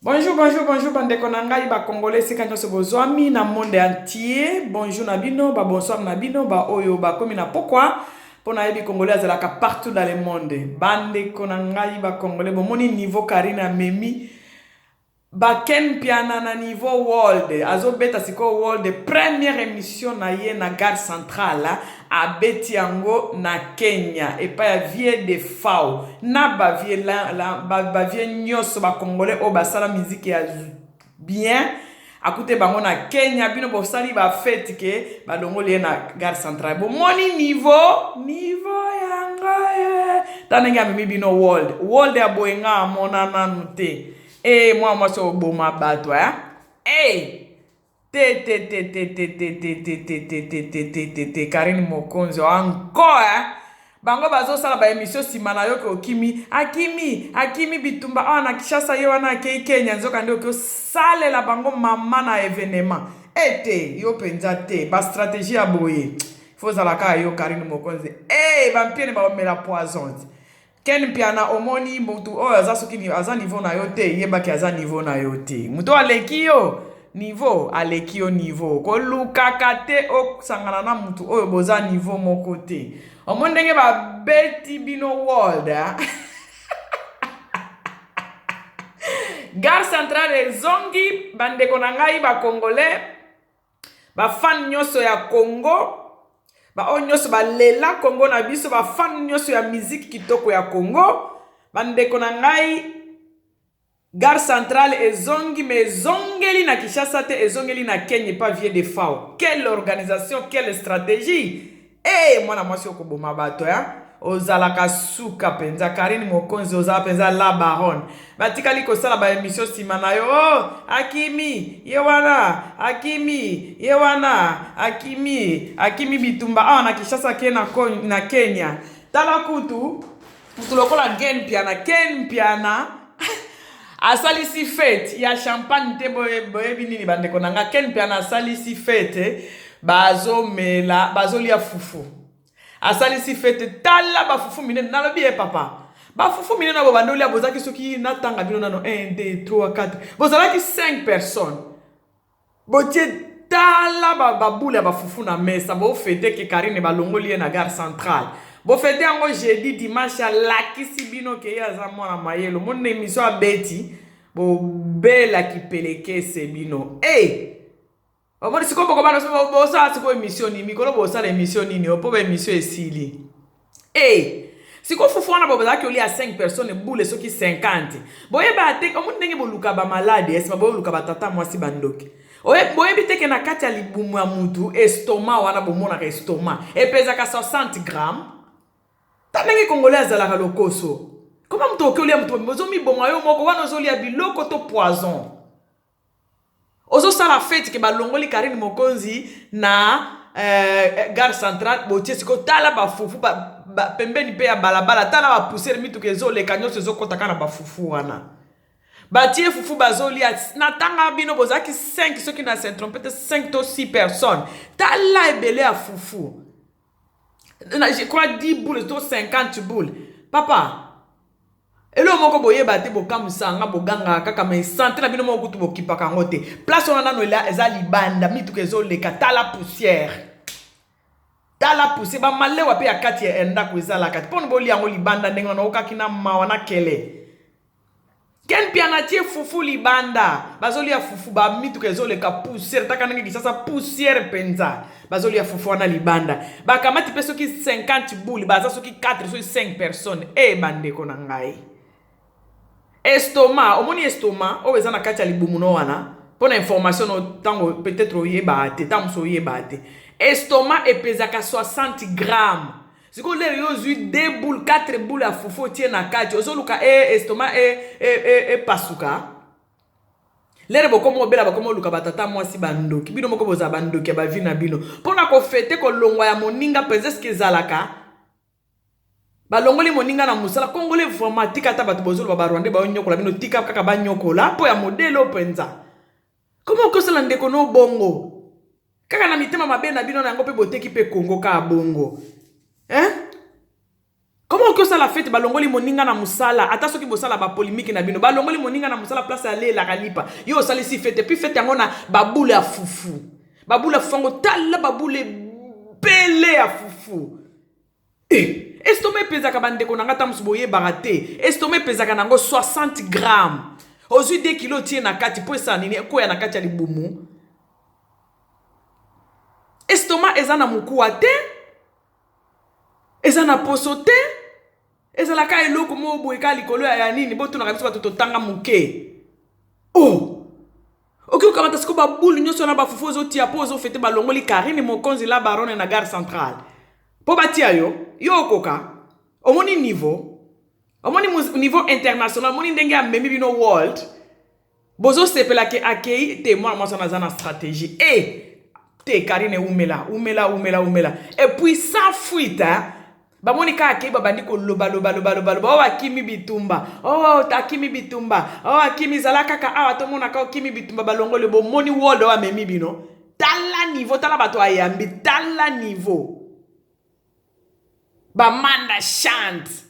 Bonjour, bonjour, bonjour bandeko na ngai ba congolais esika nyonso bozwami na monde entier. Bonjour na bino, ba bonsoir na bino, ba oyo bakomi na pokwa mpo nayebi congolais azalaka partout dans le monde. Bandeko na ngai ba congolais bomoni niveau Karine amemi Ba Ken Mpiana na niveau world azo beta sikoyo world première emission na ye na gare centrale abeti yango na Kenya epai ya vieux Defao na ba vieux la, la, ba, ba vieux nyoso ba congolais oyo basala musique ya bien akute bango na Kenya bino bosali ba fete ke balongoli ye na gare centrale bomoni niveau niveau yango ye ta ndenge amemi bino world world ya boye nga amona nanu te Eh mwana mwasi oboma bato eh? Eh! Te te te te te te te te te te te te te te te Karine Mokonzi encore eh? Bango bazosala ba emission nsima na yo ke okimi akimi akimi bitumba awa na Kinshasa ye wana akei Kenya nzoka nde oki osalela bango mama na evenement ete yo mpenza te ba stratégie ya boye fo ozala kaka yo Karine Mokonzi eh bampiene baomela poison. Ken Mpiana omoni mutu oyo aza soki aza niveau na yo te yeba ke aza niveau na yo te mutu oyo aleki yo niveau aleki yo niveau kolukaka te osangana na mutu oyo boza niveau moko te omoni ndenge babeti bino world hein? Gare centrale ezongi bandeko na ngai ba congolais Ba fan nyoso ya Congo, ba oyo nyoso ba lela Congo na biso, ba fan nyoso ya musique kitoko ya Congo, ba ndeko na ngai gare centrale ezongi mais ezongeli na Kinshasa te, ezongeli na Kenya epa vieux Defao. Quelle organisation, quelle stratégie! Eh mwana mwasi okoboma bato hein? Ozalaka suka penza Carine Mokonzi oza penza la baronne. Batikali kosala ba emission sima na yo. Oh, akimi ye wana, akimi ye wana, akimi, akimi bitumba awa na Kinshasa ke na, na Kenya. Tala kutu mutu lokola Gen Mpiana, Ken Mpiana asalisi fete ya champagne te boyebi nini bandeko na nga Ken Mpiana asalisi fete bazomela bazolia fufu asalisi fete tala bafufu minene nalobi ye papa bafufu minene oyo bobandi olia bozalaki soki natanga bino nano 1 2 3 4 bozalaki 5 personnes Botie tala ba ba boule ya ba fufu na mesa bo fete ke Carine balongoli ye na gare centrale. Bo fete yango jeudi dimanche alakisi bino ke ye aza mwana mayele omoni na emission abeti bobela kipelekese bino. Hey! Omoni sikoyo bokobana bosala sikoyo emission nini mikolo bosala emission nini po ba emission esili. Hey! Sikoyo fufu wana bozalaki olia 5 personnes boule soki 50. Boyeba te omoni ndenge boluka ba malade esima boluka ba tata mwasi ba ndoki. Boyebi te ke na kati ya libumu ya mutu estomac wana bomonaka estomac epezaka 60 grammes. Ta ndenge congolais azalaka lokoso. Koma mutu okoki olia mutu ozomiboma yo moko wana ozolia biloko to poison. Ozo sala fete ke balongoli Carine Mokonzi na eh, gare centrale botie sikoyo tala ba fufu ba, ba, pembeni pe ya balabala tala ba poussière mituka ezoleka nyonso ezokota kaka na ba fufu wana batie fufu bazolia na tanga bino bozalaki 5 soki na se trompe te 5 to 6 personnes tala ebele ya fufu na je crois 10 boules to 50 boules papa Eloko moko boyeba te bokamwisaka nga bogangaka kaka mais sante na bino moko kutu bokipaka yango te place wana nano eza libanda mituka ezoleka tala poussière tala poussière bamalewa mpe ya kati ya ndako ezalaka te mpona bolia yango libanda ndenge wana okaki na mawa na kele Ken Mpiana atie fufu libanda bazolia fufu ba mituka ezoleka poussière taka ndenge Kinshasa poussière mpenza bazolia fufu wana libanda bakamati mpe soki 50 boule baza soki 4 soki 5 personnes e eh, bandeko na ngai estomac omoni estomac oyo eza na kati ya libumu no wana mpo na information no ntango peut-être oyebaka te ntango mosusu oyebaka te estomac epezaka 60 gramme Sikoyo lelo yo ozui 2 boules 4 boules ya fufu otie na kati ozoluka e estomac e e epasuka lere bokoma obela bakoma oluka batata mwasi bandoki bino moko bozala bandoki ya bavi na bino mpo na kofete kolongwa ya moninga mpenza eske ezalaka balongoli moninga na mosala kongole vraiment tika ata bato bozoloba barwandais baonyokola bino tika kaka banyokola mpo ya modele oyo mpenza koma okosala ndeko no bongo Kaka na mitema mabe na bino na yango pe boteki pe Congo kaka bongo. Hein? Comment Koma oki osala fete balongoli moninga na mosala ata soki bosala ba polemique na bino balongoli moninga na mosala place alelaka lipa yo osalisi fete puis fete yango na babule ya fufu babule ya fufu yango tala babule ebele ya fufu eh, estoma epezaka bandeko na nga ata mosu boyebaka te estoma epezaka na yango 60 gramme ozwi 2 kilo otie na kati mpo esala nini ekweya na kati ya libumu estoma eza na mokuwa te eza na poso te ezalaka eloko moko boye kaka likolo ya nini botunaka biso bato totanga moke oh oki okamata sikoyo babulu nyonso wana bafufu ozotia mpo ozofete balongoli karine mokonzi la barone na gare centrale mpo batia yo yo okoka omoni niveau omoni niveau international omoni ndenge amemi bino world Bozo sepela ke akei te mwana mwasi wana aza na stratégie e eh, te Karine umela umela umela umela et puis sans fuite hein? bamoni kaka akei babandi koloba loba loba loba loba oyo oh, akimi bitumba oyo oh, akimi bitumba oyo oh, akimi zala kaka awa tomonaka okimi bitumba balongoli bomoni world oyo amemi bino tala niveau tala bato ayambi tala niveau bamanda chante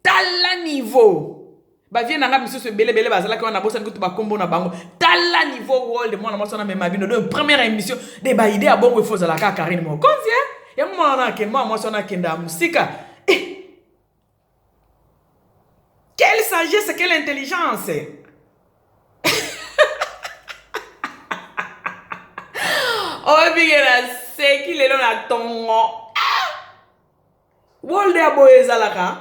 Tala niveau ba vieux na nga misusu ebele ebele bazalaki wana nabosani kutu bakombo na bango tala niveau world mwana mwasi wana amema bino donc première émission de ba idée ya bongo il faut ozala kaka Karine Mokonzi hein yango mwana wana akende mwana mwasi wana akenda ya mosika eh. Quelle sagesse, quelle intelligence! Oyebi ke naseki lelo na tongo. Ah! World ya boye ezalaka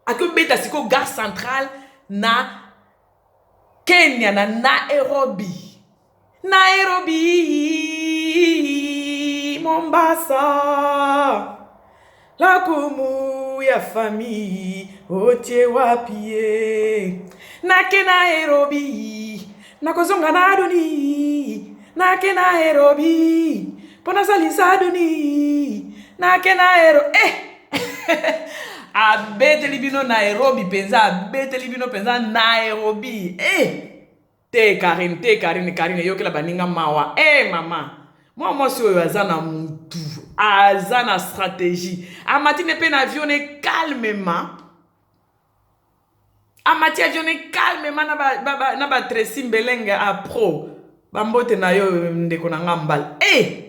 akobeta sikoyo gare centrale na Kenya na Nairobi. Nairobi, Mombasa, lakumu ya famille otie wapi ye nake Nairobi nakozonga na duni nake Nairobi mpo nasalisa duni nake Nairobi eh! abeteli bino Nairobi mpenza abeteli bino mpenza Nairobi eh! te Karine te Karine Karine eyokela baninga mawa eh mama mwa mwasi oyo aza na mutu aza na stratégie amati ne mpe na avion ne calmement amati avion ne calmement na ba, ba, ba, na ba Tracy Mbelenge a pro bambote na yo ndeko na nga mbala eh!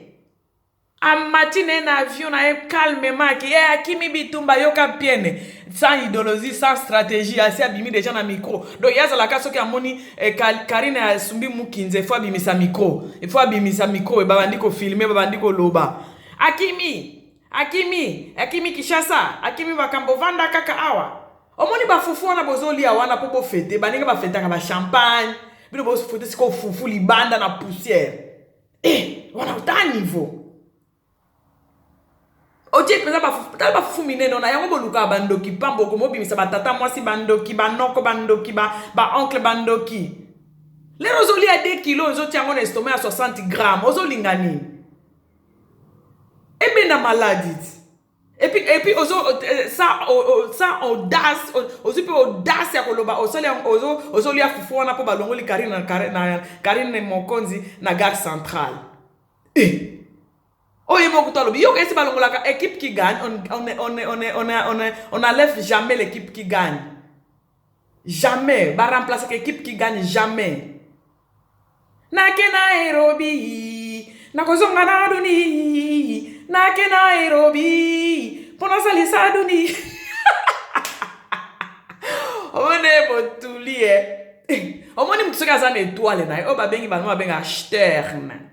Amati na ye na avion na ye calmement ake ye akimi bitumba yoka piene sans idéologie sans stratégie asi abimi deja na micro donc ye azalaka soki amoni eh, Karine asumbi mukinza il faut abimisa micro il faut abimisa micro babandi kofilme babandi koloba akimi akimi akimi Kinshasa akimi makambo vanda kaka awa omoni bafufu wana bozolia wana mpo bofete baninga bafetaka ba champagne bino bofete sikoyo fufu libanda na poussière Eh, wana ota niveau otie mpenza tala bafufu minene wana yango bolukaka bandoki pamba okomobimisa batata mwasi bandoki banoko bandoki baoncle ba bandoki lero ozolia 2 kilo ozotia yango na estoma ya 60 gramme ozolinga nini ebenda maladi ti Et puis ozo ça ça audace ozwi mpe audace ya koloba osali ozo ozolia fufu wana mpo balongoli Karine na Karine Mokonzi na gare centrale eh oyo ye moko to alobi yo esi balongolaka équipe qui gagne on enlève jamais l'équipe qui gagne jamais ba remplacer équipe qui gagne jamais nake Nairobi nakozonga na duni nake Nairobi mpo nasalisa duni omoni botuli e omoni moto soki aza na etoile na ye oyo babengi bango babengaka stern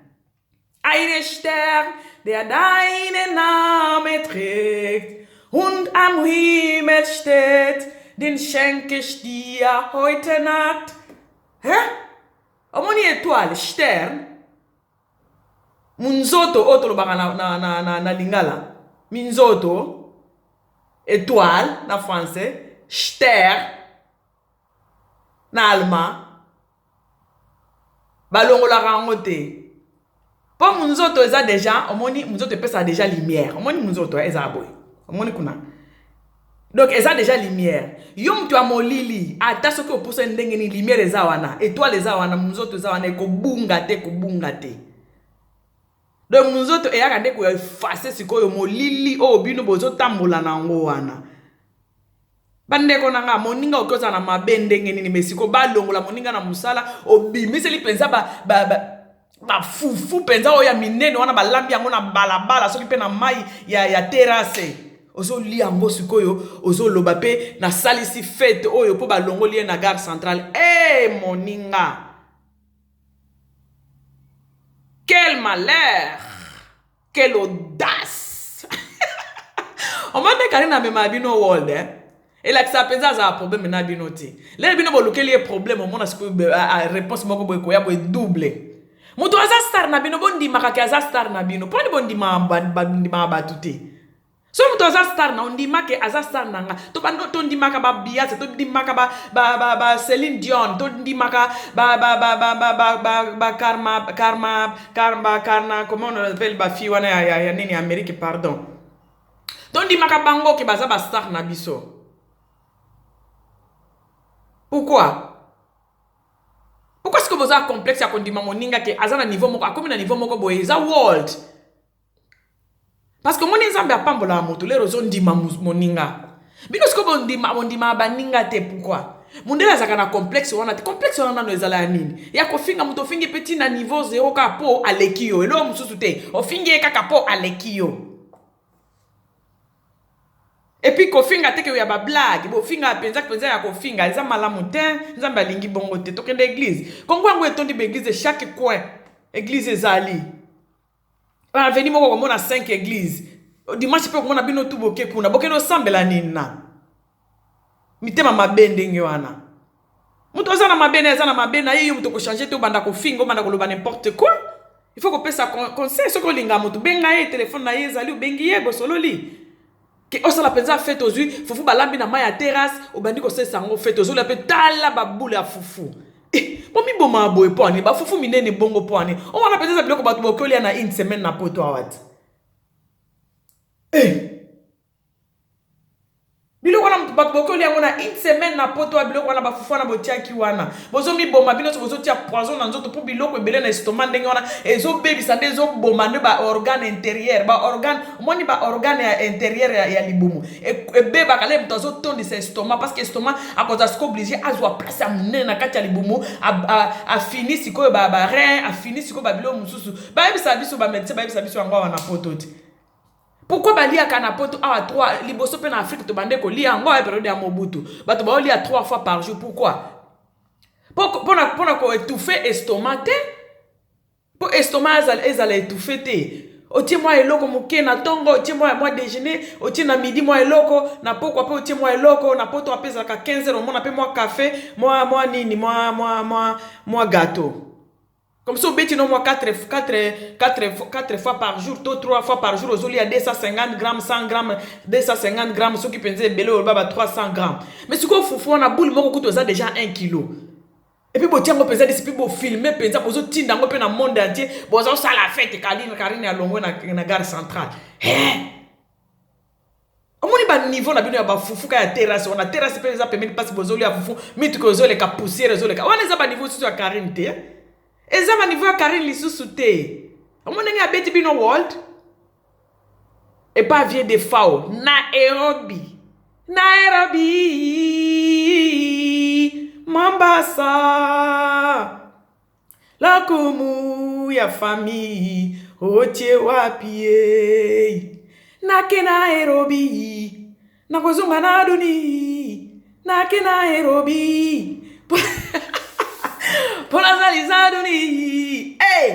Eine Stern, der deinen Namen trägt und am Himmel steht, den schenke ich dir heute Nacht. Hä? Omoni étoile, stern, munzoto oyo tolobaka na, na, na, na, na lingala minzoto étoile na français stern na allemand balongolaka yango te mpo munzoto eza deja omoni munzoto epesaka deja lumière omoni munzoto ezala boye omoni kuna donc eza deja lumière yo moto ya molili ata soki opusani ndenge nini lumière eza wana étoile eza wana munzoto eza wana ekobunga te ekobunga te donc munzoto eyaka nde koeffacer sikoyo molili oyo bino bozotambola na yango wana. Bandeko na nga, moninga okoki ozala na mabe ndenge nini, mais sikoyo balongola moninga na mosala, obimiseli mpenza ba, ba, ba, bafufu mpenza oyo ya minene wana balambi yango na balabala soki mpe na mai ya, ya terase ozolia yango sikoyo ozoloba mpe nasalisi fete oyo mpo balongoli ye na gare centrale e hey, moninga quel malheur Quelle audace! Omoni nde Karine amemaka bino world eh? elakisaka mpenza azala problème na bino te lelo bino bolukeli ye problème omona sikoyo réponse moko boye koya boye double moto aza star na bino bondimaka ke aza star na bino mponi bondimaka bato te Soki moto aza star na ondima ke aza star na nga. To bando to ndimaka ba Beyoncé, to ndimaka ba ba ba, ba Celine Dion, to ndimaka ba ba ba ba ba ba ba, ba Karma Karma Karma Karna comment on appelle ba fille wana ya, ya, ya nini Amérique pardon. To ndimaka bango ke baza ba star na biso. Pourquoi? Pourquoi est-ce que boza complexe ya kondima moninga ke aza na niveau moko akomi na niveau moko boye eza world. Parce que omoni Nzambe apambolaka moto lero ozondima moninga. Bino sikoyo bondima bondimaka baninga te pourquoi? Mundele azalaka na complexe wana te. Complexe wana nano ezala ya nini? Ya kofinga moto ofingi pe ti na niveau zero kaka po aleki yo. Eloko mosusu te. Ofingi ye kaka po aleki yo. Et puis kofinga te ke ya ba blague. Bofinga penza penza ya kofinga eza malamu te. Nzambe alingi bongo te. Tokende église. Kongo yango etondi ba église chaque coin. Église ezali. Avenue moko okomona 5 église. Dimanche pe okomona bino tu boke kuna. Bokende osambela nini na? Mitema mabe ndenge wana. Moto aza na mabe na aza na mabe na ye yo moto okochange te obanda kofinga obanda koloba n'importe quoi. Il faut kopesa conseil soki olinga moto benga ye telefone na ye ezali obengi ye bosololi. Ke osala penza fete ozui fufu balambi na mayi ya terrasse obandi kosalisa yango fete ozolia pe tala ba boule ya fufu eh bomibomaka boye po ani ba fufu minene bongo po ani oyo wana penza eza biloko bato bokoki olia na une semaine na poto awa te eh biloko wana bato bokoki olia yango na une semaine na poto ya biloko wana bafufu wana botiaki wana bozomiboma bino nyonso bozotia poison na nzoto mpo biloko ebele na estomac ndenge wana ezobebisa nde ezoboma nde ba organe interieur ba organe omoni ba organe ya interieur ya, ya libumu ebebaka le moto azotondisa estomac parce que estomac akozala sikoyo oblige azwa place ya monene na kati ya libumu afini sikoyo ba, ba rein afini sikoyo babiloko mosusu bayebisa biso ba médecin bayebisa biso yango awa na poto te Pourquoi baliaka na poto awa 3 liboso pe na Afrique tobande kolia yango awa periode ya Mobutu bato baolia 3 fois par jour pourquoi pona pona ko étouffer estomac te po estomac ezala ezala étouffer te otie mwa eloko moke na ntongo otie mwa mwa déjeuner otie na midi mwa eloko na pokwa mpe otie mwa eloko na poto ape ezalaka 15 heures omona mpe mwa café mwa mwa nini mwa mwa mwa mwa gâteau Comme ça obeti no mwa 4, 4, 4, 4 fois par jour to 3 fois par jour ozolia 250 grammes 100 grammes 250 grammes soki mpenza ebele oloba ba 300 grammes mais sikoyo fufu wana boule moko kutu eza déjà 1 kilo epuis botia yango mpenza disi mpe bofilme mpenza bozotinda yango mpe na monde entier bozosala fete karine karine alongwe na, na gare centrale hey! Omoni ba niveau na bino ya ba fufu ka ya terrasse wana terrasse pe eza pembeni place bozolia fufu mituka ezoleka poussière ezoleka wana eza ba niveau lisusu ya Carine te eza ba niveau ya Carine lisusu te omoni ndenge abeti bino world epa vieux Defao Nairobi Nairobi Mombasa Lokumu ya famille otie wapi ye nake Nairobi nakozonga na duni nake Nairobi mpo nazalisa duni hey!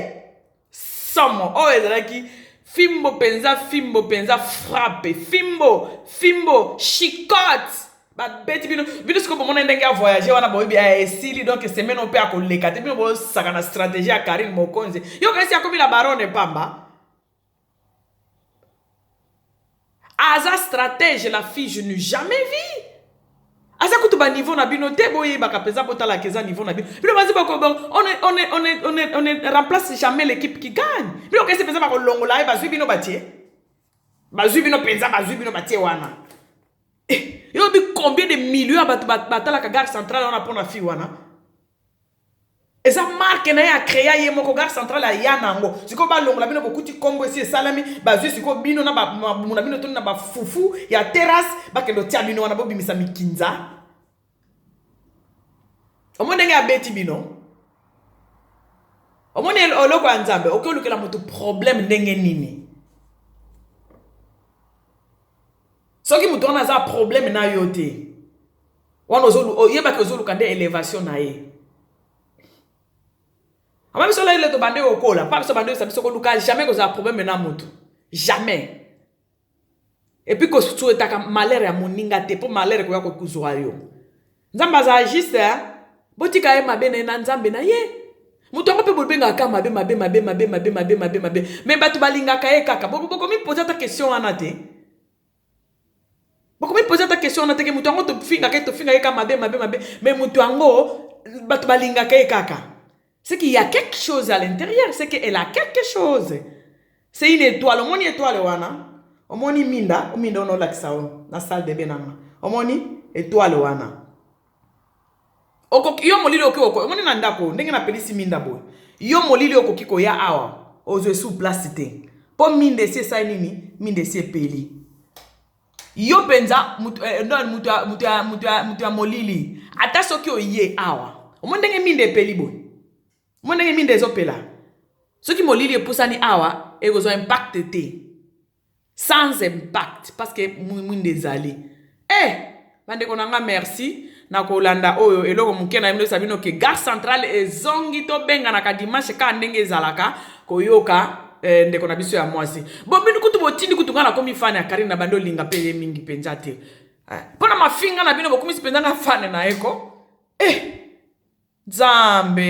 Somo oyo ezalaki fimbo mpenza fimbo mpenza frappe fimbo fimbo chicote babeti bino bino sikoyo bomona ndenge ya voyage wana boyebi eh, esili donc semaine oyo mpe akoleka te bino bosaka na stratégie ya Karine Mokonzi yo kasi akomi la baronne pamba aza stratège la fille je n'ai jamais vu aza kutu ba niveau na bino te boyebaka mpenza botalaka eza niveau na bino bino bazi boko on on on on on remplace jamais l'équipe qui gagne bino okesi mpenza bakolongola ye bazwi bino batie bazwi bino mpenza bazwi bino batie wana eh, yobi combien de millions ya bato batalaka gare centrale wana mpo na fille wana Eza marque na ye, acréa ye moko Gare Centrale, aya na yango. Sikoyo balongola bino, bokuti nkombo esi esalami. Bazwi sikoyo bino na mabumu na bino toni na bafufu ya terrasse, bakende otia bino wana, bobimisa mikinza. Omoni ndenge abeti bino? Omoni eloko ya Nzambe? Okoki olukela moto problème ndenge nini soki moto wana aza problème na yo te? Wana oyebaki ozoluka nde élévation na ye. Ama biso lelo tobande kokola mpa biso, bande oyebisa biso koluka jamais kozala problème na motu, jamais. Et puis kosouhaitaka malheur ya moninga te, mpo malheur ekoya kozwa yo. Nzambe azala juste. Botika ye mabe na ye na Nzambe na ye. Moto yango mpe bobengaka kaka mabe, mabe, mabe, mabe, mabe, mabe, mabe, mabe, mais bato balingaka ye kaka. Bokomi poser ata question wana te? Bokomi poser ata question wana te ke moto yango tofingaka ye, tofingaka ye kaka mabe, mabe, mabe, mais moto yango bato balingaka ye kaka? C'est qu'il y a quelque chose à l'intérieur, c'est qu'elle a quelque chose, c'est une étoile. Omoni étoile wana? Omoni minda? Minda wana olakisa oyo na salle de bain nanga. Omoni étoile wana? Okoki yo molili, okoki omoni na ndako ndenge napelisi minda boye, yo molili okoki koya awa, ozwa esu place te, mpo minda esi esali nini? Minda esi epeli. Yo mpenza mutu ya molili, ata soki oye awa, omoni ndenge minda epeli boye? Omoni ndenge minda ezopela? Soki molili epusani awa, ekozwa impact te, sans impact, parce que mwinda ezali. Bandeko na nga, merci na kolanda oyo eloko moke na bino. Bino ke Gare Centrale ezongi, tobenganaka dimanche kaka ndenge ezalaka koyoka. Ndeko na biso ya mwasi, bo bino kutu botindi kutu ngai nakomi fan ya Karine na bandi olinga mpe ye mingi mpenza te mpo na mafinga na bino. Bokomisi mpenza nga fan na ye ko. Nzambe,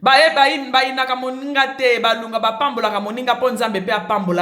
baye bayinaka moninga te, balunga bapambolaka moninga mpo Nzambe mpe apambola.